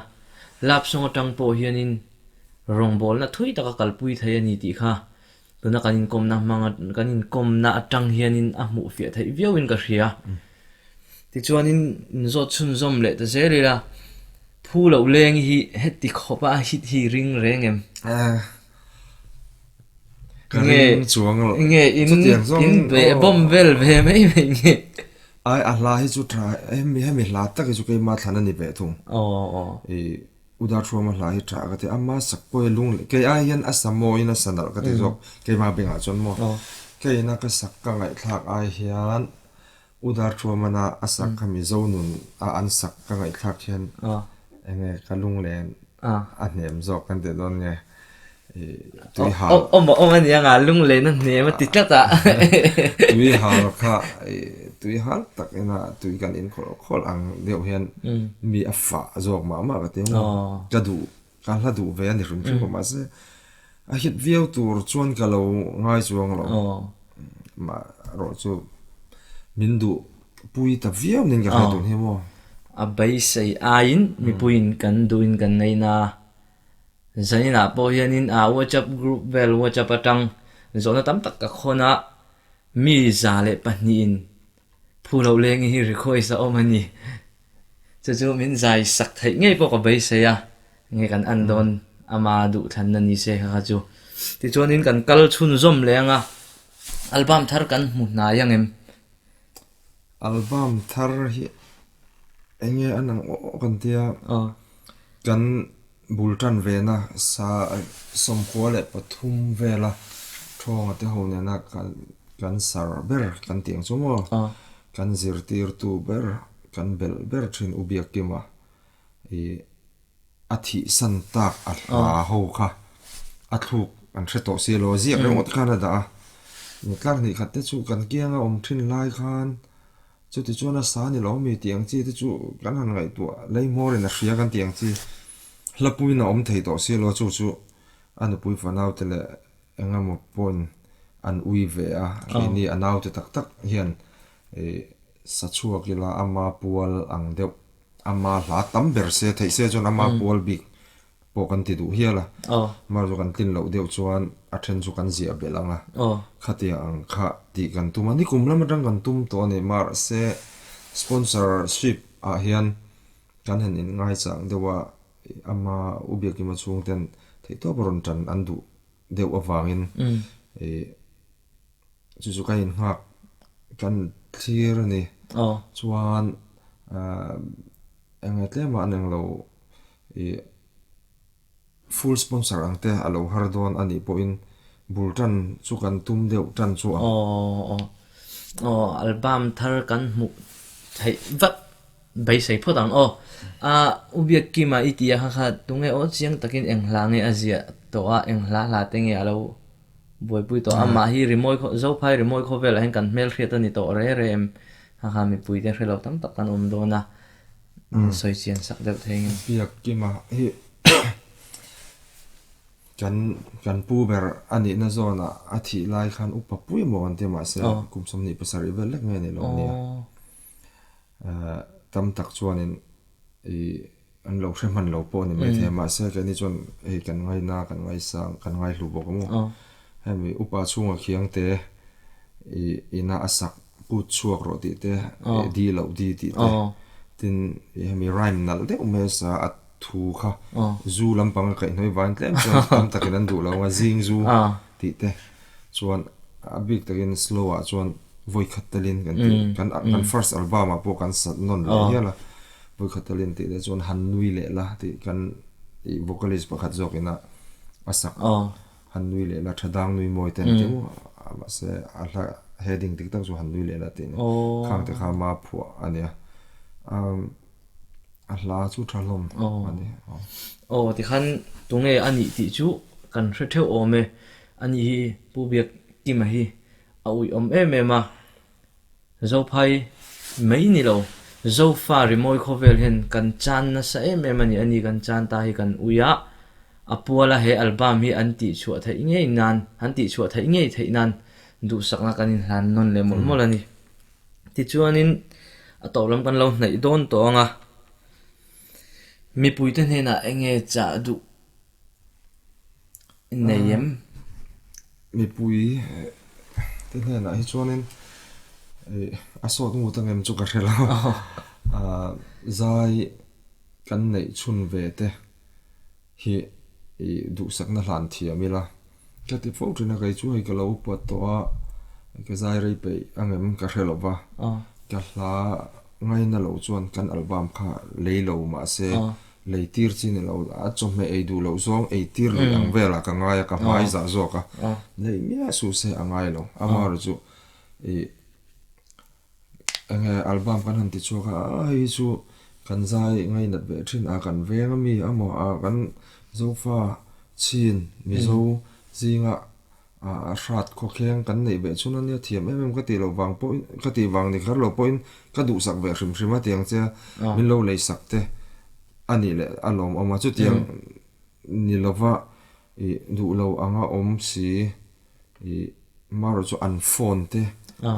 lap sawng atang pawh hianin rawngbawlna thui taka kalpui thei a ni tih kha Tuna kan inkawmna hmang kan inkawmna atang hianin a hmuh fiah theih viauin ka hria. Tichuanin inzawt chhunzawm leh ta zel ila, phu loh leng hi heti khawpa a hit hi ring reng em? Ka ring chuang lo. Nge in in be bomb vel ve mai mai nge? Ai a hla hi chu tha hemi hemi hla tak hi chu keima thlan a ni ve thung. Aw. U Darthuama hla hi tha ka ti, ama sak pawh hi lung leh kei ai hian a sa mawiin a sa nalh ka ti zawk, keimah bengah chuan maw keina ka sak ka ngaihthlak ai hian U Darthuamana a sak kha Mizo nun a an sak ka ngaihthlak hian enge ka lunglen a hnem zawk kan tih dawn nge tui hal Awm a awm a nia nga lunglen a hnem a ti tlat a. Tui hal kha tui hal tak ina tui kan in khawlh khawlh ang deuh hian mi a fah zawk mah mah ka ti ang ka duh ka hla duh ve a ni hrim hrim mahse a hit viau tur chuan ka lo ngai chuang lo mah erawh chu min duh pui ta viau nen ka hria tun hi maw. A beisei aiin mipuiin kan duhin kan ngaina Zaninah pawh hianin a WhatsApp group vel WhatsApp atang zawhna tam tak ka khawn a, mi 102 in phu loh leng hi request a awm a ni. Chu chu min zai sak theih ngei pawh ka beisei a, nge kan en dawn ama duhthlanna ni se kha kha chu. Tichuanin kan kal chhunzawm leh ang a, album thar kan hmu hnai ang em? Album thar hi eng nge an ang aw kan tia kan bul tan ve na sa 93 vela Thawnga te ho nena kan sar ber kan tih ang chu maw kan zirtirtu ber kan belh ber thin U Biakkima ih A thihsan tak a hla ho kha a thluk an hre tawh si lo, a ziak ringawt khan a dah a. Tlar hnih khat te chu kan kianga awm thin lai khan chuti chuan a sa ni lo mi tih ang chi te chu kan han ngaihtuah lei hmawrin a hria kan tih ang chi hla puiin a awm thei tawh si lo chu chu a nupui fanau te leh eng emaw pawhin an ui ve a, keini a naute tak tak hian sa chhuak ila ama pual ang deuh Ama hla tam ber se theih se chuan ama pual bik pawh kan ti duh hial a. Mar chu kan tlin loh deuh chuan a then chu kan ziah belh ang a. Khatiang ang kha tih kan tum a. Nikum lam atang kan tum tawh a ni. Mahse sponsorship ah hian kan han in ngaichang deuh a, ama U Biakima chhungten theihtawp a rawn tan an duh deuh avangin Chu chu ka innghak kan thlir a ni. Chuan eng nge tlem ah an englo ih full sponsor ang te a lo har dawn a nih pawhin bul tan chu kan tum deuh tan chu ang. Aw aw album thar kan hmuh theih vat beisei phawt ang aw. A U Biakkima i tih a kha kha tunge aw chiang takin eng hla nge a ziah tawh a eng hla hla te nge a lo Buaipui tawh a, mah hi rimawi khaw Zophai rimawi khawvelah hian kan hmelhriat a ni tawh re re em? Hakha mipui te hrelo tam tak kan awm dawn a, in sawi chian sak deuh thei ngem? Biak Kima hi kan kan pu ber a nihna zawnah a thih lai khan upa pui maw kan ti mahse kum 27 vel lek nge ni lo nia. Tam tak chuanin ih An lo hre hman lo pawh a ni maithei a, mahse keini chuan hei kan ngaina, kan ngaisang, kan ngaihlu bawk a maw. Hemi upa chhunga khiangte ih ina a sak put chhuak rawh tih te, ih di loh di tih te, tin ih hemi rhyme nalh deuh mai a sa a thu kha zu lampang a kaihhnawih vain tlem chuan tam takin an duh lo ang a, zing zu tih te chuan a bik takin slow ah chuan vawi khat telin kan tih kan kan first album ah pawh kan sa nawn leh hial a. Vawikhat a len tih leh chuan han nui leh la tih kan ih vocalist pakhat zawk ina a sak han nui leh la tha dang nui mawi te an ti maw mahse a hla heading dik tak chu han nui leh la tih a ni khang te kha ma phuah a nia a hla chu tha hlawm a ni. Aw tikhan tunge a nih tih chu kan hre theuh awm e a ni hi Pu Biak. Kima hi a uiawm em em a, Zophai mai ni lo, Zofa rimawi khawvel hian kan chan nasa em em a ni, ani kan chan ta hi kan ui a, a puala he album hi an tihchhuah theih ngei nan, an tihchhuah theih ngei theih nan duhsakna kan inhlan nawn leh mawlh mawlh a ni. Tichuanin a tawp lam kan lo hnaih dawn tawh ang a, mipuite hnenah eng nge chah duh nei em? Mipui te hnenah hi chuanin a sawt ngut ang em chu ka hre lo. Zai kan neih chhun ve te hi duhsakna hlan thiam ila ka ti fo thin a, kei chu hei ka lo upat tawh a, ka zai rei peih ang em ka hre lo va, ka hla ngaina lo chuan kan album kha lei lo mahse Lei tir chi ni lo, a chawhmeh ei duh loh zawng ei tir lui ang velah ka ngai a, ka hmai zah zawk a, lei miah suh se a ngai lo. Amaherawh chu ih enge album kan han ti chhuak a, a hei hi chu kan zai ngainat ve thin a, kan veng ami amaw a kan Zofa chin Mizo zinga a hrat khawkheng kan neih ve chhun a nia, thiam em em ka tih loh vang pawhin ka tih vang ni kher lo pawhin ka duhsak ve hrim hrim a tiang che min lo lei sak te a nih leh a lawmawm a, chutiang ni lova ih duh lo anga awm si ih marawh chu an phone te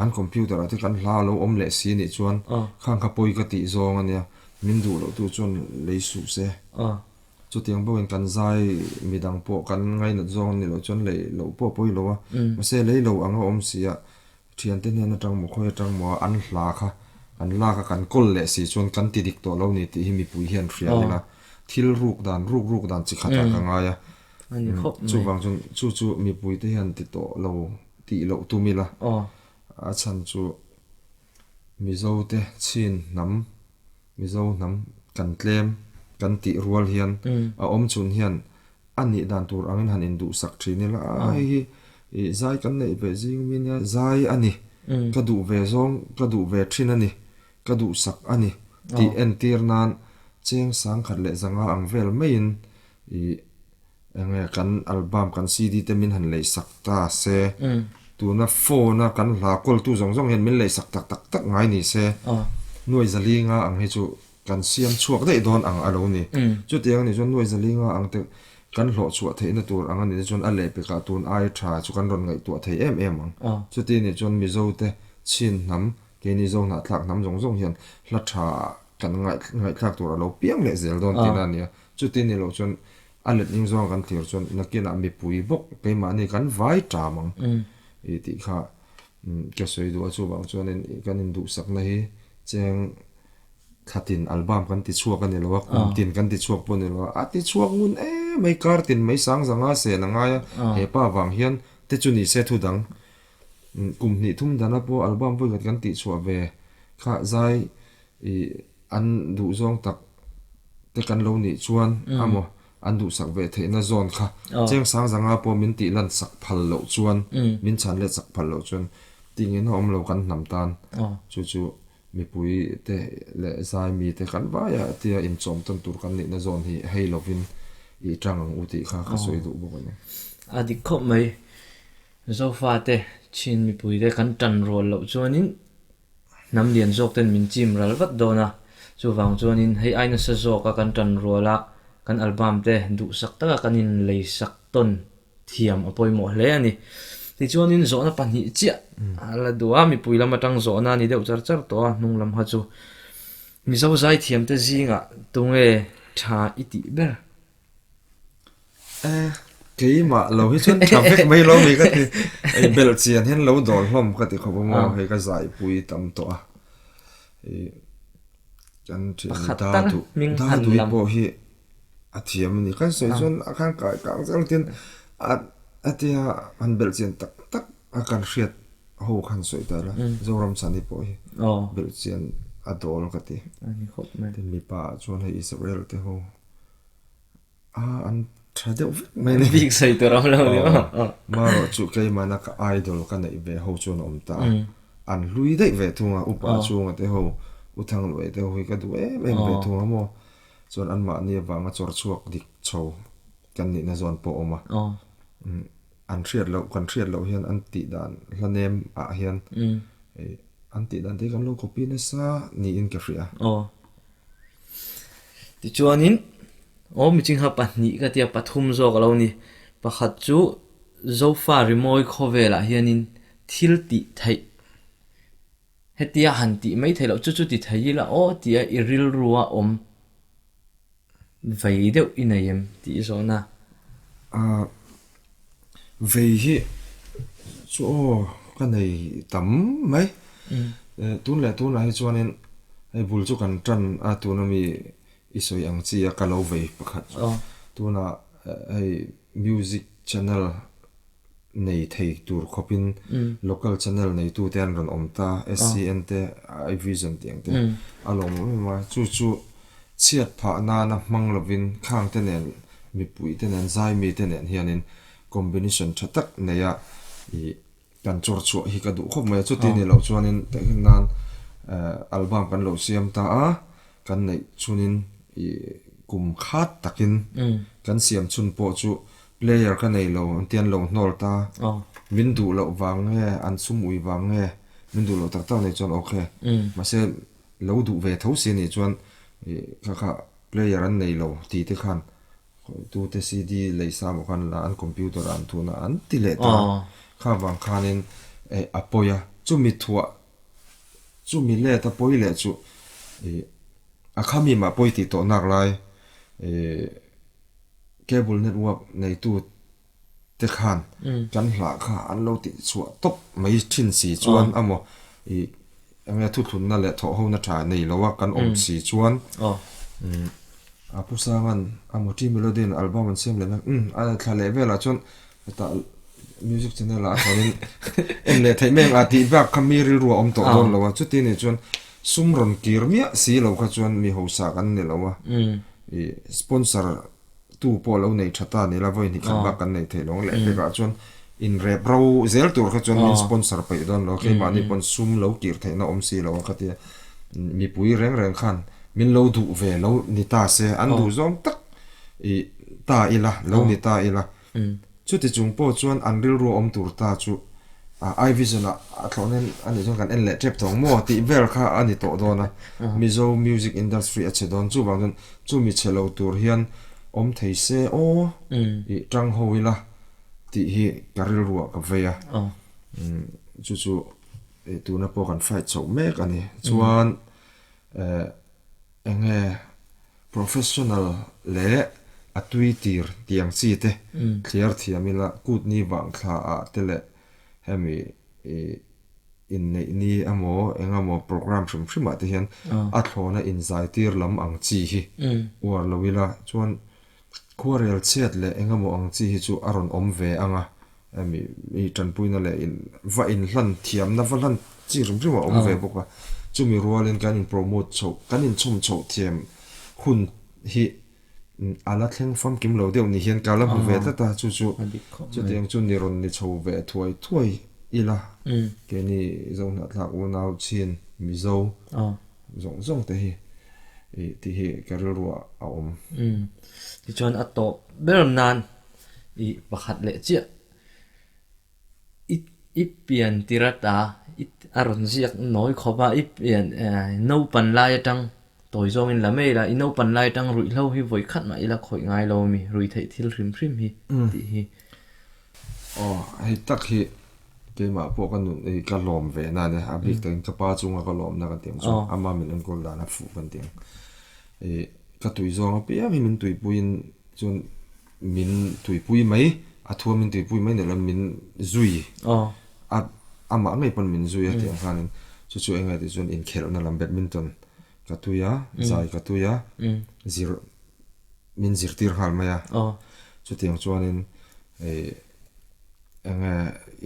an computer ah te kan hla a lo awm leh si nih chuan khang kha pawi ka tih zawng a nia, min duh loh tu chuan lei suh se. Chutiang bawkin kan zai midang pawh kan ngainat zawng an ni loh chuan lei loh pawh a pawi lo a, mahse lei lo ang a awm si a, thiante hnen atang maw khawi atang maw an hla kha kan lak a kan kawl leh si chuan kan ti dik tawh lo ni tih hi mipui hian hria ila thil ruk dan ruk ruk dan chi khatah ka ngai a, chuvang chuan chu chu mipui te hian ti tawh lo tih loh tum ila a chhan chu Mizo te chin hnam Mizo hnam kan tlem kan tih rual hian a awm chhun hian a nih dan tur angin han induhsak thin ila a hei hi ih zai kan neih ve zing mi nia zai a ni ka duh ve zawng ka duh ve thin a ni ka duhsak a ni tih entir nan cheng sang khat leh zanga ang vel maiin ih Enge kan album kan CD te min han lei sak ta se, tuna phone a kan hla kawl tu zawng zawng hian min lei sak tak tak tak ngai ni se, nuai zalinga ang hi chu kan siam chhuak daih dawn ang a lo ni. Chutiang a nih chuan nuai zalinga ang te kan hlawh chhuah theihna tur ang a nih te chuan a lehpekah tun ai tha chu kan rawn ngaihtuah thei em em ang. Chuti nih chuan Mizo te chin hnam, keini Zo hnahthlak hnam zawng zawng hian hla tha kan ngaihthlak tur a lo piang leh zel dawn tihna a ni a. Chuti nih loh chuan A letling zawng kan thlir chuan nakinah mipui bawk keimahni kan vai ṭam ang i tih kha ka sawi duh a, chuvang chuanin kan induhsakna hi cheng thlatin album kan ti chhuak a ni lo a, kum tin kan ti chhuak pawh a ni lo a, a ti chhuak ngun em mai kar tin mai sang zanga sen a ngai a, he pa vang hian te chu ni se thu dang kum hnih thum dana pawh album vawikhat kan tih chhuah ve kha zai i an duhzawng tak te kan lo nih chuan amaw an duhsak ve theihna zawn kha cheng sang zanga pawh min tih lan sak phal loh chuan min chhan let sak phal loh chuan tingin a awm lo kan hnam tan chu chu mipui te leh zai mi te kan vai a tia inchawm tawn tur kan nihna zawn hi hei lovin i tang ang u tih kha ka sawi duh bawk a ni. A dik khawp mai. Zofa te chin mipui te kan tan rual loh chuanin Hnam lian zawk ten min chim ral vat dawn a, chuvang chuanin hei ai nasa zawka kan tan ruala kan album te duhsak taka kan inleisak tawn thiam a pawimawh hle a ni. Tichuanin zawhna pahnih chiah a la duh a, mipui lam atang zawhna a ni deuh char char tawh a, hnung lam kha chu Mizo zaithiamte zingah tunge tha i tih ber? Eh, keimah lo hi chuan tha vek mai lo mi ka ti. Ei belh chian hian lo dawl hlawm ka ti khawp a maw, hei ka zaipui tam tawh a. Ei kan thian da duh, da duh pawh hi a thiam a ni. Kan sawi chuan a khan kai kang zel tin a a tia han belh chian tak tak a kan hriat ho khan sawi ta ila Zoram chhani pawh hi belh chian a dawl ka ti. Tin mipa ah chuan hei Israel te ho. A an tha deuh vek mai a ni. Bik sawi tur a awm lo ni maw? Marawh chu keimahna ka idol ka neih ve ho chuan a awm ta a. An hlui daih ve thung a, upa chhunga te ho, U Thangluai te ho hi ka duh em em ve thung a maw. Chuan anmahni avanga chawr chhuak dik chho kan nihna zawn pawh a awm a. An hriat loh, kan hriat loh hian an tih dan hla nem ah hian an tih dan te hi kan lo copy nasa niin ka hria. Aw. Tichuanin, aw michingha pahnih ka tia pathum zawk a lo ni. Pakhat chu Zofa rimawi khawvelah hianin thil tih theih hetia han tih mai theih loh chu chu ti thei ila aw tia i rilrua awm Vei deuh i nei em tih i zawhna? Ahh, vei hi chu aw ka nei tam mai. Tun leh tunah hi chuanin hei bul chu kan tan a tuna mi i sawi ang chi a ka lo vei pakhat chu. Tunah hei music channel nei thei tur khawpin local channel neitute an rawn awm ta, SCN te, iVision tih ang te a lawmawm em a, chu chu chhiat phah nana hmang lovin khang te nen mipui te nen zaimi te nen hianin combination tha tak neia ih kan chawr chhuah hi ka duh khawp mai a, chuti ni loh chuanin tehkhin nan album kan lo siam ta a, kan neih chhunin ih kum khat takin kan siam chhun pawh chu Player ka nei lo an ti an lo hnawl ta. Min duh loh vang nge an sum ui vang nge min duh loh tak tak nei chuan ok. Mahse lo duh ve tho si anih chuan kha kha player an nei lo ti te khan tute CD lei sa maw khan la an computer ah an thun a an ti leh ta. Kha vang khanin a pawi a chumi thuah chumi let a pawi leh chu a khami mah pawi tih tawh nak lai Cable network neitu te khan kan hlah kha an lo tih chhuah tawp mai thin si chuan amaw ih enge thuthlunna leh thawhhona tha nei lo a kan awm si chuan a Pu Sangan amaw T Melody in album an siam leh mek umm a thla leh velah chuan hetah music channel ah a thlawnin en leh theih mek a tih bak kha mi rilru a awm tawh dawn lo a chuti nih chuan sum rawn kir miah si lo kha chuan mi hausa kan ni lo a ih sponsor tu pawh lo nei tha ta ni la vawi hnih khat bak kan nei thei lo ang leh pekah chuan inrep ro zel tur kha chuan min sponsor peih dawn lo keimahni pawn sum lo kir theihna awm si lo a khatia mipui reng reng khan min lo duh ve lo ni ta se an duh zawng tak ih ta ila lo ni ta ila Chuti chung pawh chuan an rilru awm tur ta chu eye vision ah a thlawh nen a nih chuan kan en leh tep tawh ang maw tih vel kha a ni tawh dawn a, Mizo music industry a chhe dawn chuvang chuan chumi chhe lo tur hian awm thei se aw ih tang ho ila tih hi ka rilru ah ka vei a, chu chu tuna pawh kan fight chhoh mek a ni. Chuan Enge professional leh a tui tir tih ang chi te thliar thiam ila kut ni vang thla ah te leh hemi ih inneih ni emaw eng emaw program hrim hrim ah te hian a thlawna inzai tir lam ang chi hi uar lo ila chuan Khuarel chhiat leh eng emaw ang chi hi chu a rawn awm ve ang a, hemi mi tanpuina leh in va inhlan thiamna va hlan chi hrim hrim a awm ve bawk a, chumi rualin kan in promote chhoh kan inchhawm chhoh thiam hun hi a la thleng famkim lo deuh ni hian ka la hmu ve tlat a, chu chu chutiang chu ni rawn ni chho ve thuai thuai ila keini Zohnahthlak unau chin Mizo Zawng zawng te hi ih tih hi ka rilruah a awm. Umm. Tichuan a tawp ber nan ih pakhat leh chiah i i pian tir ata i a rawn ziak nawi khawp a i pian naupan lai atang tawi zawngin la mai la i naupan lai atang ruihhlo hi vawi khat mah ila khawih ngai lo ami ruih theih thil hrim hrim hi tih hi. Aw hei tak hi keimah pawh ka nun ei ka lawm ve na ania a bik takin ka pa chunga ka lawmna kan tih ang chu ama min enkawl dan a fuh kan tih ang ih ka tui zawng apiang hi min tuipuiin chuan min tuipui mai a thua min tuipui mai ni lo min zui a amah ngei pawn min zui a tih ang khanin chu chu eng nge tih chuan inkhelhna lam badminton ka tui a zai ka tui a zir min zirtir nghal mai a, chutiang chuanin ih eng nge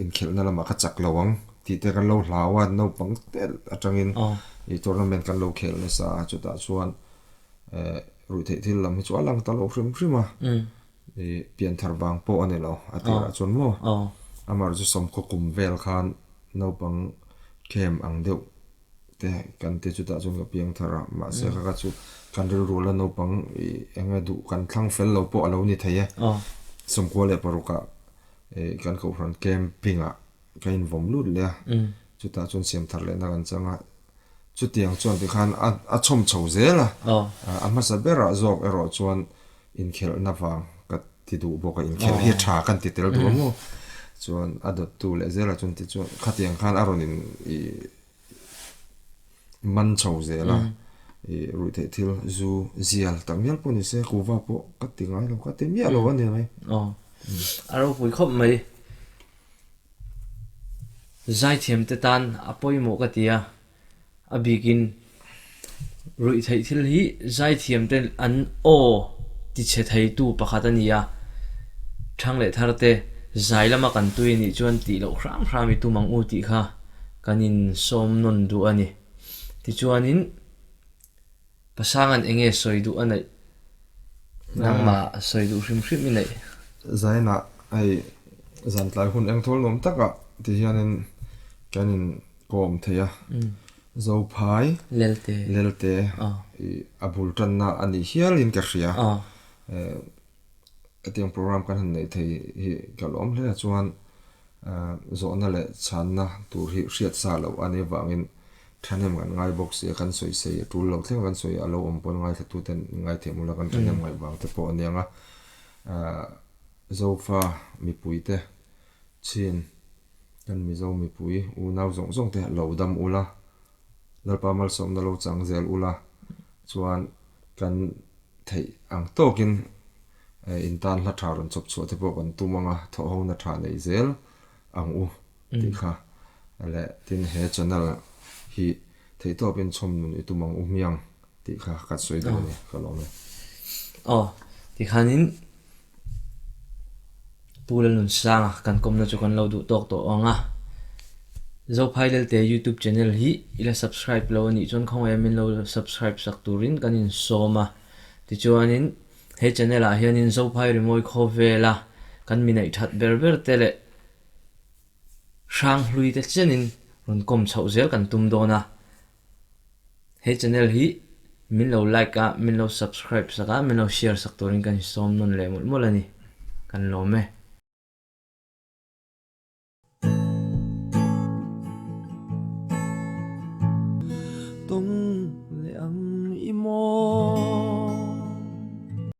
inkhelhna lamah ka chak lo ang tih te kan lo hlau a, naupang te atangin ih tournament kan lo khel nasa a, chutah chuan eh ruihtheih thil lam hi chu a lang ta lo hrim hrim a, ih pianthar vang pawh a ni lo a tirah chuan maw amaherawhchu chu sawmkhaw kum vel khan naupang camp ang deuh te kan ti chutah chuan ka piang thar a mahse kha kha chu kan rilru la naupang ih eng nge duh kan thlang fel lo pawh a lo ni thei e sawmkua leh paruk ah. Kan kohhran camping-ah ka invawm lut leh a, chutah chuan siam thar lehna kan chang a, chutiang chuan tikhan a chhawm chho zel a, a hmasa berah zawk erawh chuan inkhelhna vang ka ti duh bawk a, inkhelh hi tha kan ti tel duh a maw, chuan a dawttu leh zelah chuan tichuan khatiang khan a rawn in ih Man chho zel a, ih ruihtheih thil zu zial tak mial pawh ni se kuva pawh ka ti ngai lo, ka ti miah lo a ni mai. Aw, a ropui khawp mai. Zaithiam te tan a pawimawh ka ti a, a bikin ruihtheih thil hi zaithiam te an aw tichhe theitu pakhat a ni a, Thang leh thar te zai lama kan tui a nih chuan tih loh hram hram i tum ang u tih kha kan insawm nawn duh a ni. Tichuanin Pasanga'n eng nge sawi duh a neih? Nangmah sawi duh hrim hrim i neih? Zainah hei zantlai hun engthawl nuam takah ti hianin kan inkawm thei a. Zophai Lelte Lelte i a bul tanna a nih hialin ka hria. Hetiang program kan han neih thei hi ka lawm hle a chuan zawhna leh chhanna tur hi hriat sa loh a nih avangin thahnem kan ngai bawk si a, kan sawi sei a tul lo thleng kan sawi a lo awm pawn ngaithla tuten ngaithei mula kan thahnem ngaih vang te pawh a nia nga. Zofa mipuite chin kan Mizo mipui unau zawng zawng te lo dam ula, Lalpa malsawmna lo chang zel ula chuan kan theih ang tawkin in tan hla tha rawn chawp chhuah te pawh kan tum ang a, thawhhona tha nei zel ang u tih kha leh tin he channel hi theihtawpin chhawm nun i tum ang u hmiang tih kha ka sawi duh a ni, ka lawm e. Aw, tikhanin Pu Lalnunsanga kan kawmna chu kan lo duh tawk tawh ang a. Zophai Lelte YouTube channel hi i la subscribe lo a nih chuan khawngaih a min lo subscribe sak turin kan insawm a. Tichuanin he channel ah hianin Zophai Rimawi khawvela kan mi neih that ber ber te leh hranghlui te chenin rawn kawm chhoh zel kan tum dawn a. He channel hi min lo like a, min lo subscribe sak a, min lo share sak turin kan insawm nawn leh mawlh mawlh a ni. Kan lawm e. Tawng leh ang.